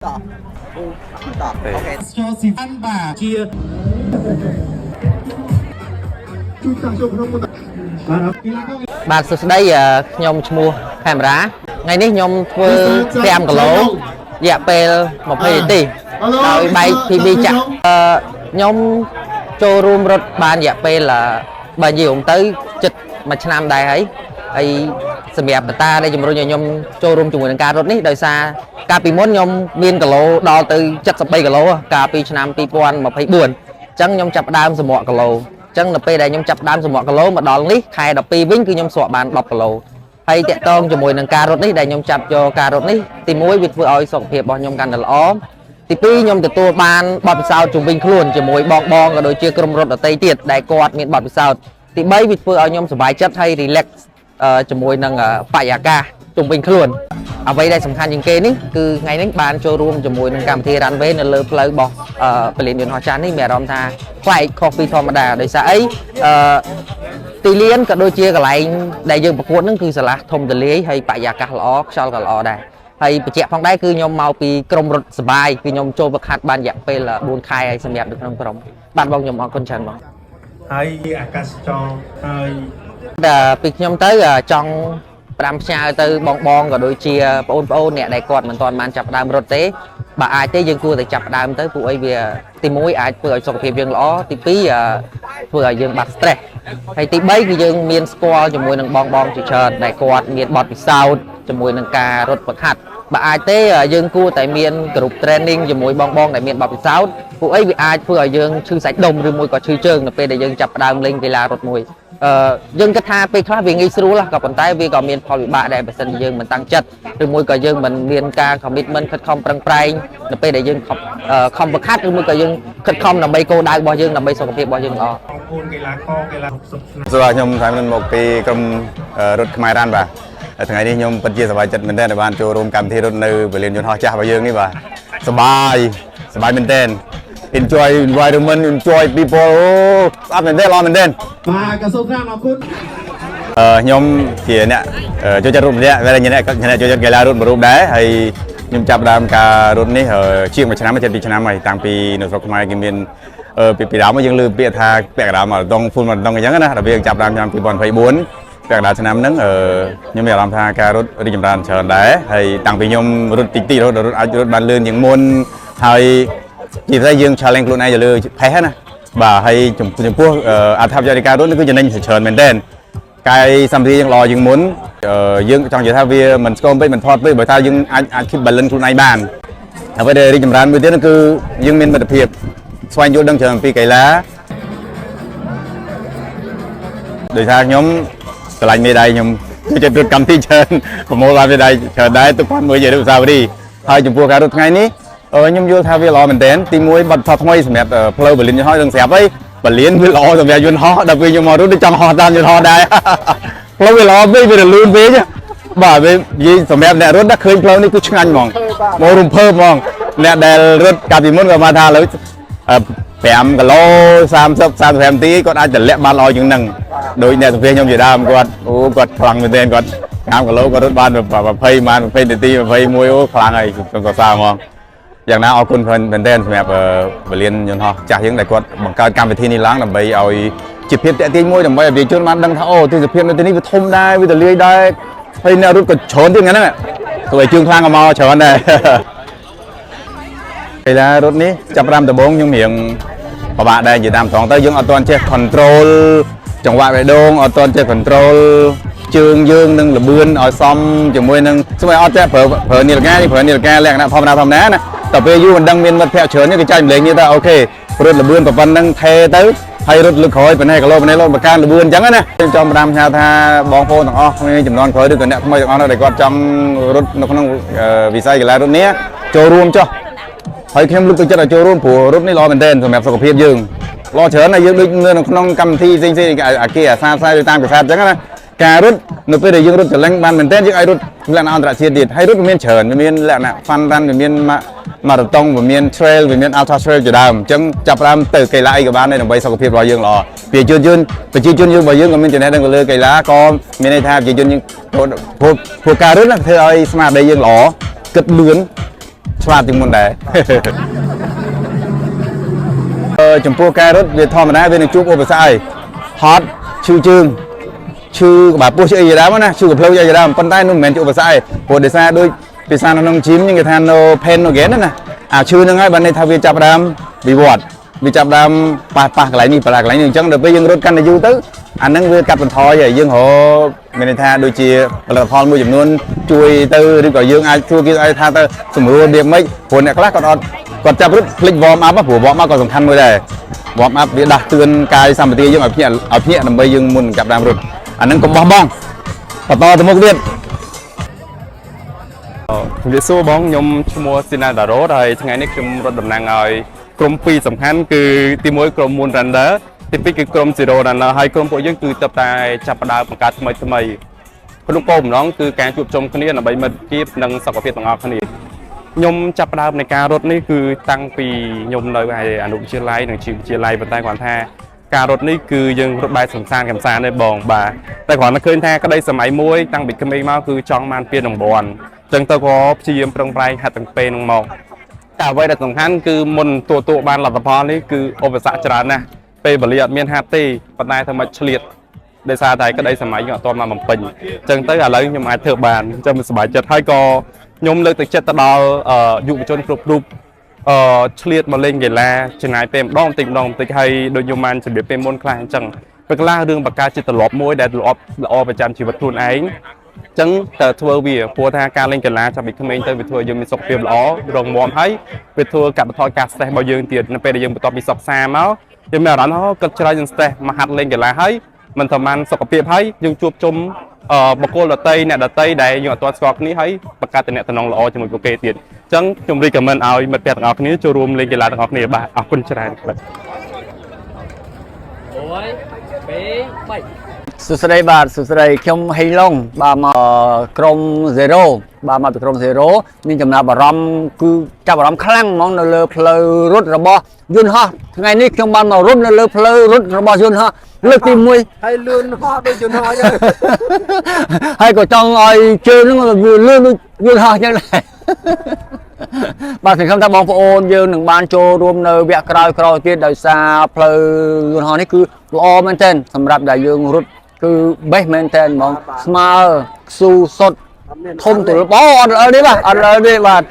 តោះតោះ OK ចូលស៊ីវ៉ាន់បាទជា ជួយចាស់ចូលក្នុងមុន បាទកីឡាករ បាទសួស្តីខ្ញុំឈ្មោះខេមរាថ្ងៃនេះខ្ញុំធ្វើ5គីឡូរយៈពេល20នាទីដោយបែក PB ចាក់ខ្ញុំចូលរួមរត់បានរយៈពេលបើនិយាយរួមទៅជិតមួយឆ្នាំដែរហើយហើយសម្រាប់បតាដែលជំរុញឲ្យខ្ញុំចូលរួមជាមួយនឹងការរត់នេះដោយសារកាលពីមុនខ្ញុំមានគីឡូដល់ទៅ73គីឡូកាលពីឆ្នាំ2024អញ្ចឹងខ្ញុំចាប់ផ្ដើមសម្រក់គីឡូអញ្ចឹងនៅពេលដែលខ្ញុំចាប់ផ្ដើមសម្រក់គីឡូមកដល់នេះខែ12វិញគឺខ្ញុំស្រក់បាន10គីឡូហើយតាក់ទងជាមួយនឹងការរត់នេះដែលខ្ញុំចាប់យកការរត់នេះទី1វាធ្វើឲ្យសុខភាពរបស់ខ្ញុំកាន់តែល្អទី2ខ្ញុំទទួលបានបទពិសោធន៍ជំវិញខ្លួនជាមួយបងបងក៏ដូចជាក្រុមរត់ដទៃទៀតដែលគាត់មានបទពិសោធន៍ទី3វាធ្វើឲ្យខ្ញុំសប្បាយចិត្តហើយ relax ជាមួយនឹងបរិយាកាសជំវិញខ្លួនអ្វីដែលសំខាន់ជាងគេនេះគឺថ្ងៃនេះបានចូលរួមជាមួយនឹងកម្មវិធី Runway នៅលើផ្លូវរបស់ពលានយន្តហោះចាស់នេះមានអារម្មណ៍ថាប្លែកខុសពីធម្មតាដោយសារអីទីលានក៏ដូចជាកន្លែងដែលយើងប្រកួតហ្នឹងគឺសាលាធំទូលាយហើយបរិយាកាសល្អខ្យល់ក៏ល្អដែរហើយបញ្ជាក់ផងដែរគឺខ្ញុំមកពីក្រុមរត់សបាយគឺខ្ញុំចូលប្រខាត់បានរយៈពេល4ខែហើយសម្រាប់នៅក្នុងក្រុមបាទបងខ្ញុំអរគុណច្រើនបង ហើយអាកាសចរហើយ តែពីខ្ញុំទៅចង់ផ្ដាំផ្ញើទៅបងបងក៏ដូចជាបងប្អូនអ្នកដែលគាត់មិនទាន់បានចាប់ផ្ដើមរត់ទេបើអាចទេយើងគួរតែចាប់ផ្ដើមទៅពួកអីវាទី1អាចធ្វើឲ្យសុខភាពយើងល្អទី2ធ្វើឲ្យយើងបាត់ stress ហើយទី3គឺយើងមានស្គាល់ជាមួយនឹងបងបងជាច្រើនដែលគាត់មានបទពិសោធន៍ជាមួយនឹងការរត់ប្រខាត់បើអាចទេយើងគួរតែមានក្រុម training ជាមួយបងបងដែលមានបទពិសោធន៍ពួកអីវាអាចធ្វើឲ្យយើងឈឺសាច់ដុំឬមួយក៏ឈឺជើងនៅពេលដែលយើងចាប់ផ្ដើមលេងកីឡារត់មួយយើងគិតថាពេលខ្លះវាងាយស្រួលក៏ប៉ុន្តែវាក៏មានផលវិបាកដែរបើសិនជាយើងមិនតាំងចិត្តឬមួយក៏យើងមិនមានការ commitment ខិតខំប្រឹងប្រែងនៅពេលដែលយើងខំប្រខាត់ឬមួយក៏យើងខិតខំដើម្បីគោលដៅរបស់យើងដើម្បីសុខភាពរបស់យើងល្អ បងប្អូនកីឡាករកីឡា60ឆ្នាំ សួស្តីខ្ញុំថៃមិនមកពីក្រុមរត់ខ្មែររ៉ាន់បាទថ្ងៃនេះខ្ញុំពិតជាសប្បាយចិត្តមែនទែនដែលបានចូលរួមកម្មវិធីរត់នៅពលានយន្តហោះចាស់របស់យើងនេះបាទសប្បាយសប្បាយមែនទែន enjoy environment, enjoy people អូស្អាតមែនទែនល្អមែនទែន បាទក៏សូមថ្លែងអរគុណ ខ្ញុំជាអ្នកចូលចិត្តរត់ម្នាក់វាជាអ្នកអ្នកចូលចិត្តកីឡារត់មួយរូបដែរហើយខ្ញុំចាប់ផ្ដើមការរត់នេះជាងមួយឆ្នាំជិត2ឆ្នាំហើយតាំងពីនៅស្រុកខ្មែរគេមានពីដើមមកយើងលើពាក្យថាពាក់កណ្ដាលមកដង full មកដងអញ្ចឹងណាដល់វាចាប់ផ្ដើមឆ្នាំ2024ពាក់កណ្ដាលឆ្នាំហ្នឹងខ្ញុំមានអារម្មណ៍ថាការរត់រីកចម្រើនច្រើនដែរហើយតាំងពីខ្ញុំរត់តិចតិចរហូតដល់រត់អាចរត់បានលឿនជាងមុនហើយជាពិសេសយើង challenge ខ្លួនឯងទៅលើ pace ណាបាទហើយចំពោះអត្ថប្រយោជន៍នៃការរត់នេះគឺចំណេញច្រើនមែនទែន កាយសម្ភារយើងល្អជាងមុនយើងចង់និយាយថាវាមិនស្គមពេកមិនធាត់ពេកបើថាយើងអាចអាច keep balance ខ្លួនឯងបានអ្វីដែលរីកចម្រើនមួយទៀតនោះគឺយើងមានមិត្តភាពស្វែងយល់ដឹងច្រើនអំពីកីឡាដោយសារខ្ញុំស្រឡាញ់មេដៃខ្ញុំចូលចិត្តរត់កម្មវិធីច្រើនប្រមូលបានមេដៃច្រើនដែរទុកបានមួយជាអនុស្សាវរីយ៍ហើយចំពោះការរត់ថ្ងៃនេះខ្ញុំយល់ថាវាល្អមែនទែនទីមួយបទពិសោធន៍ថ្មីសម្រាប់ផ្លូវបលិនយន្តហោះនឹងស្រាប់ហើយបលៀនវាល្អសម្រាប់យន្តហោះដល់ពេលខ្ញុំមករត់ដូចចង់ហោះតាមយន្តហោះដែរ ផ្លូវវាល្អពេកវារលូនពេកបាទវានិយាយសម្រាប់អ្នករត់ណាឃើញផ្លូវនេះគឺឆ្ងាញ់ហ្មងមករំភើបហ្មងអ្នកដែលរត់កាលពីមុនក៏មកថាឥឡូវ5គីឡូ30 35នាទីគាត់អាចតម្លាក់បានល្អជាងហ្នឹងដោយអ្នកសម្ភារខ្ញុំជាដើមគាត់អូគាត់ខ្លាំងមែនទែនគាត់5គីឡូគាត់រត់បាន20បាន20នាទី21អូខ្លាំងហើយខ្ញុំសរសើរហ្មងយ៉ាងណាអរគុណមែនទែនសម្រាប់វលៀនយន្តហោះចាស់យើងដែលគាត់បង្កើតកម្មវិធីនេះឡើងដើម្បីឲ្យជាភាពតាក់ទាញមួយដើម្បីឲ្យប្រជាជនបានដឹងថាអូទេសភាពនៅទីនេះវាធំដែរវាទលាយដែរហើយអ្នករត់ក៏ច្រើនទៀតហ្នឹងទោះឲ្យជើងខ្លាំងក៏មកច្រើនដែរ កីឡារត់នេះចាប់ផ្ដើមដំបូងខ្ញុំរៀងពិបាកដែរនិយាយតាមត្រង់ទៅយើងអត់ទាន់ចេះ control ចង្វាក់បេះដូងអត់ទាន់ចេះ control ជើងយើងនឹងលបឿនឲ្យសមជាមួយនឹងស្មើអត់ចេះប្រើប្រើនាឡិកាប្រើនាឡិកាលក្ខណៈធម្មតាធម្មតាណាតែពេលយូរមិនដឹងមានមិត្តភ័ក្តិច្រើនគេចែកម្លែកគ្នាទៅ OK រត់លបឿនប៉ុណ្ណឹងថេទៅហើយរត់លើកក្រោយប៉ុណ្ណេះគីឡូប៉ុណ្ណេះលោបង្កើនលបឿនអញ្ចឹងណាខ្ញុំចង់ផ្ដាំផ្ញើថាបងប្អូនទាំងអស់គ្នាចំនួនក្រោយឬក៏អ្នកថ្មីទាំងអស់ដែលគាត់ចង់រត់នៅក្នុងវិស័យកីឡារត់នេះចូលរួមចុះ ហើយខ្ញុំលើកទឹកចិត្តឲ្យចូលរួមព្រោះរត់នេះល្អមែនទែនសម្រាប់សុខភាពយើងល្អច្រើនហើយយើងដូចនៅក្នុងកម្មវិធីផ្សេងៗអាគេអាសាផ្សាយទៅតាមកាសែតអញ្ចឹងណាការរត់នៅពេលដែលយើងរត់ចលិញបានមែនទែនយើងអាចរត់លក្ខណៈអន្តរជាតិទៀតហើយរត់វាមានច្រើនវាមានលក្ខណៈ fun run វាមានម៉ារ៉ាតុងវាមាន trail វាមាន ultra trail ជាដើមអញ្ចឹងចាប់ផ្ដើមទៅកីឡាអីក៏បានដែរដើម្បីសុខភាពរបស់យើងល្អប្រជាជនយើងប្រជាជនយើងរបស់យើងក៏មានចំណេះដឹងទៅលើកីឡាក៏មានន័យថាប្រជាជនយើងព្រោះព្រោះការរត់ណាធ្វើឲ្យស្មារតីយើងល្អគិតលឿន។ ឆ្លាតជាងមុនដែរ អឺចំពោះការរត់វាធម្មតាវានឹងជួបឧបសគ្គហើយហត់ឈឺជើងឈឺក្បាលពោះឈឺអីជាដើមណាឈឺកផ្លូវអីជាដើមប៉ុន្តែនោះមិនមែនជាឧបសគ្គទេព្រោះដោយសារដូចភាសានៅក្នុង gym គេថា no pain no gain ណាអាឈឺហ្នឹងហើយបានន័យថាវាចាប់ផ្ដើមវិវត្តវាចាប់ផ្ដើមប៉ះប៉ះកន្លែងនេះប៉ះកន្លែងនេះអញ្ចឹងដល់ពេលយើងរត់កាន់តែយូរទៅអាហ្នឹងវាកាត់បន្ថយហើយយើងរកមានន័យថាដូចជាផលិតផលមួយចំនួនជួយទៅឬក៏យើងអាចជួយគេឲ្យថាទៅសម្រួលរបៀបម៉េចព្រោះអ្នកខ្លះគាត់អត់គាត់ចាប់រត់ភ្លេច warm up ព្រោះ warm up ក៏សំខាន់មួយដែរ warm up វាដាស់តឿនកាយសម្បទាយើងឲ្យភ្ញាក់ឲ្យភ្ញាក់ដើម្បីយើងមុននឹងចាប់ដើមរត់អាហ្នឹងកុំបោះបង់បន្តទៅមុខទៀត ជំរាបសួរបងខ្ញុំឈ្មោះស៊ីណាដារ៉ូហើយថ្ងៃនេះខ្ញុំរត់តំណាងឲ្យក្រុមពីរសំខាន់គឺទី1ក្រុម Moon Runner ទី2គឺក្រុម Zero Runner ហើយក្រុមពួកយើងគឺទើបតែចាប់ផ្ដើមបង្កើតថ្មីថ្មីក្នុងគោលបំណងគឺការជួបជុំគ្នាដើម្បីមិត្តភាពនិងសុខភាពទាំងអស់គ្នាខ្ញុំចាប់ផ្ដើមនៃការរត់នេះគឺតាំងពីខ្ញុំនៅឯអនុវិទ្យាល័យនិងជាវិទ្យាល័យប៉ុន្តែគ្រាន់ថាការរត់នេះគឺយើងរត់បែបសំសានកំសាន្តទេបងបាទតែគ្រាន់តែឃើញថាក្តីសម័យមួយតាំងពីក្មេងមកគឺចង់បានពានរង្វាន់ចឹងទៅក៏ព្យាយាមប្រឹងប្រែងហាត់ទាំងពេលហ្នឹងមកតែអ្វីដែលសំខាន់គឺមុនទួទួបានលទ្ធផលនេះគឺឧបសគ្គច្រើនណាស់ពេលវេលាអត់មានហាត់ទេប៉ុន្តែធ្វើម៉េចឆ្លៀតដោយសារតែក្តីសម័យខ្ញុំអត់ទាន់មកបំពេញអញ្ចឹងទៅឥឡូវខ្ញុំអាចធ្វើបានអញ្ចឹងមិនសប្បាយចិត្តហើយក៏ខ្ញុំលើកទឹកចិត្តទៅដល់យុវជនគ្រប់រូបអឺឆ្លៀតមកលេងកីឡាចំណាយពេលម្ដងបន្តិចម្ដងបន្តិចហើយដូចខ្ញុំបានជម្រាបពេលមុនខ្លះអញ្ចឹងពេលខ្លះរឿងបង្កើតជាទម្លាប់មួយដែលល្អល្អប្រចាំជីវិតខ្លួនឯង ចឹងតើធ្វើវាព្រោះថាការលេងកីឡាចាប់ពីក្មេងទៅវាធ្វើឲ្យយើងមានសុខភាពល្អរឹងមាំហើយវាធ្វើកាត់បន្ថយការ stress របស់យើងទៀតនៅពេលដែលយើងបន្ទាប់ពីសិក្សាមកយើងមានអារម្មណ៍ថាអូគិតច្រើនយើង stress មកហាត់លេងកីឡាហើយមិនប្រមាណសុខភាពហើយយើងជួបជុំអឺបុគ្គលដតីអ្នកដតីដែលយើងអត់ទាន់ស្គាល់គ្នាហើយបង្កើតទំនាក់ទំនងល្អជាមួយពួកគេទៀតអញ្ចឹងខ្ញុំ recommend ឲ្យមិត្តភ័ក្តិទាំងអស់គ្នាចូលរួមលេងកីឡាទាំងអស់គ្នាបាទអរគុណច្រើនបាទ សួស្តីបាទសួស្តីខ្ញុំហេងឡុងបាទមកក្រុម Zero បាទមកពីក្រុម Zero មានចំណាប់អារម្មណ៍គឺចាប់អារម្មណ៍ខ្លាំងហ្មងនៅលើផ្លូវរត់របស់យន្តហោះថ្ងៃនេះខ្ញុំបានមករត់នៅលើផ្លូវរត់របស់យន្តហោះលើកទី1 ហើយលឿនហោះដូចយន្តហោះចឹង ហើយក៏ចង់ឲ្យជើងហ្នឹងវាលឿនដូចយន្តហោះចឹងដែរ បាទសង្ឃឹមថាបងប្អូនយើងនឹងបានចូលរួមនៅវគ្គក្រោយក្រោយទៀតដោយសារផ្លូវយន្តហោះនេះគឺល្អមែនទែនសម្រាប់ដែលយើងរត់គឺបេះមែនទែនហ្មងស្មើស៊ូសុតធំទល់អូអត់ល្អទេបាទអត់ល្អទេបាទ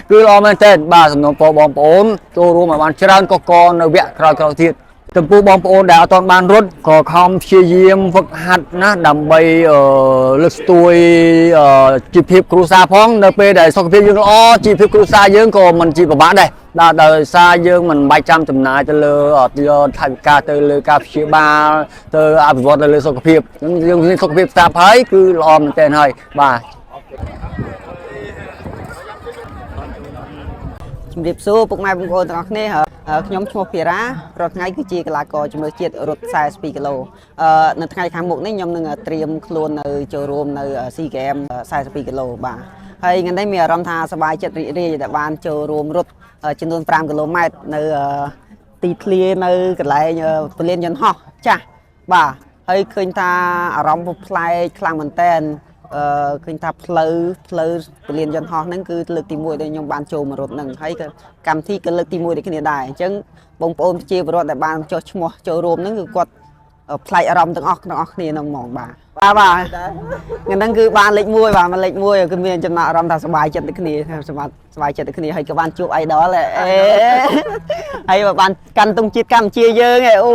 គឺល្អមែនទែនបាទសំណូមពរបងប្អូនចូលរួមឲ្យបានច្រើនកកនៅវគ្គក្រោយក្រោយទៀតចំពោះបងប្អូនដែលអត់ទាន់បានរត់ក៏ខំព្យាយាមហ្វឹកហាត់ណាដើម្បីអឺលើកស្ទួយអឺជីវភាពគ្រួសារផងនៅពេលដែលសុខភាពយើងល្អជីវភាពគ្រួសារយើងក៏មិនជាពិបាកដែរបាទដោយសារយើងមិនបាច់ចាំចំណាយទៅលើយកថវិកាទៅលើការព្យាបាលទៅអភិវឌ្ឍទៅលើសុខភាពអញ្ចឹងយើងមានសុខភាពស្រាប់ហើយគឺល្អមែនទែនហើយបាទ ជំរាបសួរពុកម៉ែបងប្អូនទាំងអស់គ្នាអឺខ្ញុំឈ្មោះភារ៉ារាល់ថ្ងៃគឺជាកីឡាករជម្រើសជាតិរត់42គីឡូអឺនៅថ្ងៃខាងមុខនេះខ្ញុំនឹងត្រៀមខ្លួននៅចូលរួមនៅ SEA Games 42គីឡូបាទហើយថ្ងៃនេះមានអារម្មណ៍ថាសប្បាយចិត្តរីករាយដែលបានចូលរួមរត់ចំនួន5គីឡូម៉ែត្រនៅទីធ្លានៅកន្លែងពលានយន្តហោះចាស់បាទហើយឃើញថាអារម្មណ៍ប្លែកខ្លាំងមែនតើអឺឃើញថាផ្លូវផ្លូវពលានយន្តហោះហ្នឹងគឺលើកទី1ដែលខ្ញុំបានចូលមករត់ហ្នឹងហើយក៏កម្មវិធីក៏លើកទី1ដូចគ្នាដែរអញ្ចឹងបងប្អូនប្រជាពលរដ្ឋដែលបានចុះឈ្មោះចូលរួមហ្នឹងគឺគាត់ប្លែកអារម្មណ៍ទាំងអស់ទាំងអស់គ្នាហ្នឹងហ្មងបាទបាទបាទថ្ងៃហ្នឹងគឺបានលេខ1បាទមកលេខ1គឺមានចំណាប់អារម្មណ៍ថាសប្បាយចិត្តដូចគ្នាសប្បាយសប្បាយចិត្តដូចគ្នាហើយក៏បានជួប idol អេហើយបានកាន់ទង់ជាតិកម្ពុជាយើងឯអូ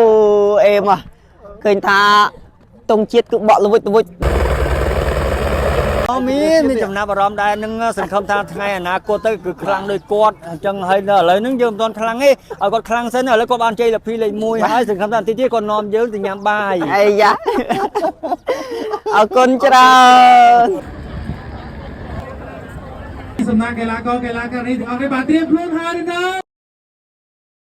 អេមកឃើញថាទង់ជាតិគឺបក់ល្វុចល្វុច អូមានមានចំណាប់អារម្មណ៍ដែរនឹងសង្ឃឹមថាថ្ងៃអនាគតទៅគឺខ្លាំងដូចគាត់អញ្ចឹងហើយនៅឥឡូវហ្នឹងយើងមិនទាន់ខ្លាំងទេឲ្យគាត់ខ្លាំងសិនឥឡូវគាត់បានជ័យលាភីលេខ1ហើយសង្ឃឹមថាបន្តិចទៀតគាត់នាំយើងទៅញ៉ាំបាយ អីយ៉ាអរគុណច្រើន សំណាងកីឡាករកីឡាការីទាំងអស់គ្នាបាទត្រៀមខ្លួនហើយឬនៅ